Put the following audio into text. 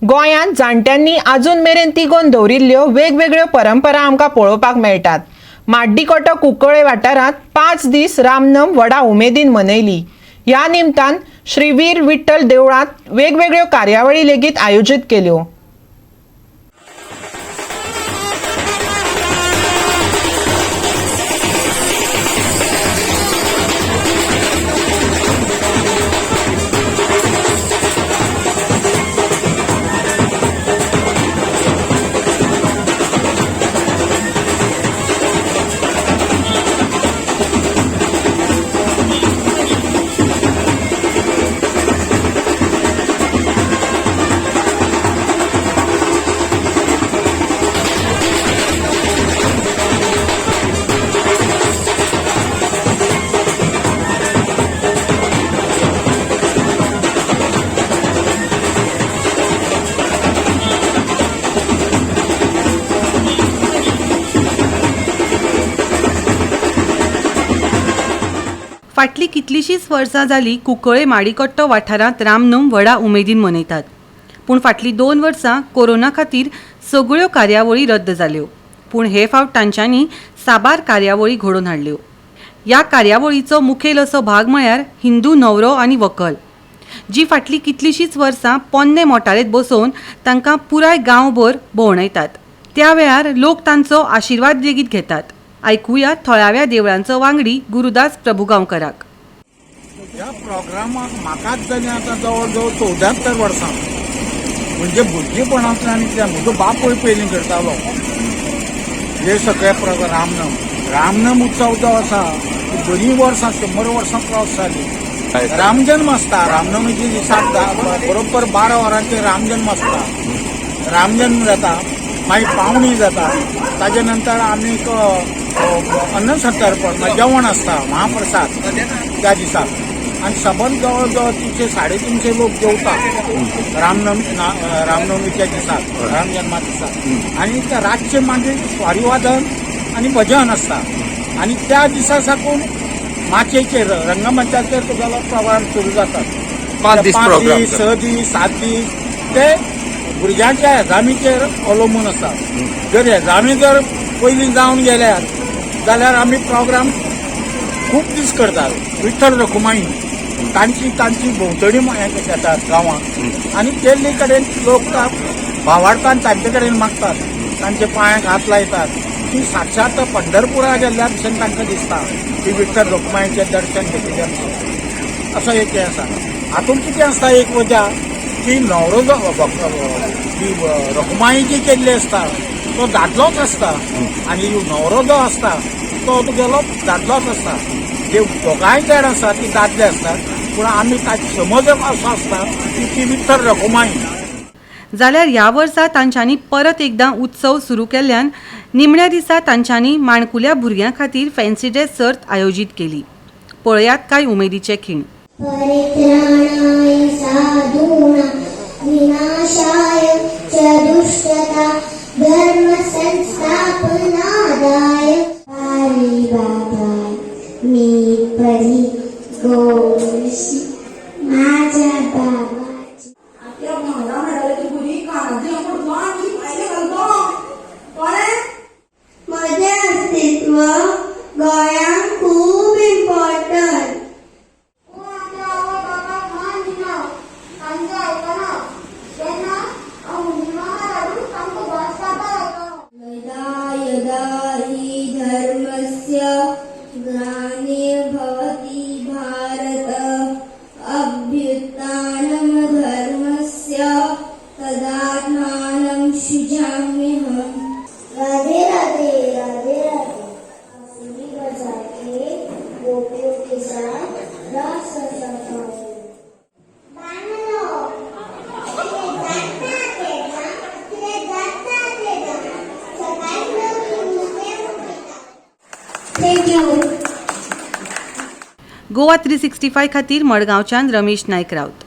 गोंयांत जाणट्यांनी अजून मेरेन तिगोवन दवरिल्ल्यो वेगवेगळ्यो परंपरा आमकां पळोवपाक मेळटात. माड्डीकोटो कुंकळे वाठारांत 5 दीस रामनम व्हडा उमेदीन मनयली. ह्या निमतान श्री वीर विठ्ठल देवळांत वेगवेगळ्यो कार्यावळी लेगीत आयोजीत केल्यो. फाटलीं कितलींशींच वर्सां जालीं कुंकळे माडीकट्टो वाठारांत रामनम व्हडा उमेदीन मनयतात. पूण फाटलीं 2 वर्सां कोरोना खातीर सगळ्यो कार्यावळी रद्द जाल्यो. पूण हे फावट तांच्यांनी साबार कार्यावळी घडोवन हाडल्यो. ह्या कार्यावळीचो मुखेल असो भाग म्हळ्यार हिंदू न्हवरो आनी व्हंकल, जी फाटलीं कितलींशींच वर्सां पोन्ने मोटारेंत बसोवन तांकां पुराय गांवभर भोंवडायतात. त्या वेळार लोक तांचो आशिर्वाद लेगीत घेतात. आयकुया थळाव्या देवळांचो वांगडी गुरुदास प्रभुगांवकराक. ह्या प्रोग्रामाक म्हाकाच जाली आतां जवळ जवळ 74 वर्सां, म्हणजे भुरगेपणांतल्यान इतल्या म्हजो बापूय पयलीं करतालो हे सगळे प्रोग्राम. रामनम रामनम उत्सव जो आसा बरीं वर्सां 100 वर्सां क्रॉस जाली. रामजन्म आसता रामनमीच्या दिसा बरोबर 12 वरांचेर रामजन्म आसता. रामजन्म जाता, मागीर पावणी जाता, ताजे नंतर आमी अन्नसंतर्पण जेवण आसता, महाप्रसाद त्या दिसा. आनी सबंद जवळ जवळ 300 350 लोक जेवता रामनवमीच्या दिसा, रामजन्मा दिसा. आनी त्या रातचे मागीर स्वारीवादन आनी भजन आसता. आनी त्या दिसा साकून माचयेचेर रंगमंचाचेर तुगेलो प्रोग्राम सुरू जाता. 5 दीस 5 प्रोग्राम, दीस, 6 दीस, 7 दीस ते भुरग्यांच्या एजामीचेर अवलंबून आसा. जर एजामी जर पयलीं जावन गेल्यार जाल्यार आमी प्रोग्राम खूब दीस करतात. विठ्ठल रखुमाई तांची तांची भोंवतणी येतात गांवांत आनी केल्ले कडेन लोक भावार्थान तांचे कडेन मागतात, तांच्या पांयांक हात लायतात. ती साक्षात पंढरपुरा गेल्ल्या भशेन तांकां दिसता की विठ्ठल रखुमाईचें दर्शन घेतिल्लें भशेन. असो एक हें आसा. हातूंत कितें आसता, एक वजा की न्हवरो जो ती रखुमाई जी केल्ली आसता तो दादलोच आसता आनी न्हवरो जो आसता तो तुगेलो दादलोच आसता. जे दोगांय जाण आसा ती दादले आसतात, पूण आमी ताची समज असो आसता की ती विठ्ठल रखुमाई. जाल्यार ह्या वर्सा तांच्यांनी परत एकदां उत्सव सुरू केल्ल्यान निमण्या दिसा तांच्यांनी माणकुल्या भुरग्यां खातीर फॅन्सी ड्रेस सर्त आयोजीत केली. पळयात कांय उमेदीचे खीण. परित्राणाय साधूनां विनाशाय च दुष्टता धर्म संस्थापनादाय. हरी बाबा मी परी गोशी माझ्या बाबाची. त्या भांगरा मेडलाची भुरगीं कानांतली पडलो आनी भायले घालतो कोणें. म्हजें अस्तित्व गोंयांत खूब इम्पॉर्टंट. कोण आमच्या आवय बापाक मान दिना, तांचें आयकना, तेन्ना हांव हुंदीर मामा धाडून तांकां घोंस खावपाक लायतलो. यदा यदा हि धर्मस्य ग्लानिर्भवति भारत अभ्युत्थानमधर्मस्य तदात्मानं सृजाम्यहम्. राधे राधे राधे राधे. बांसुरी बजा के गोपियों के साथ रास रचाता हूँ. बानलो, कितें जाता तेन्ना, कितें जाता तेन्ना, सकाळीं लोक नुस्तें मुकयता. Thank you. Goa 365 खातीर मडगांवच्यान रमेश नायक राऊत.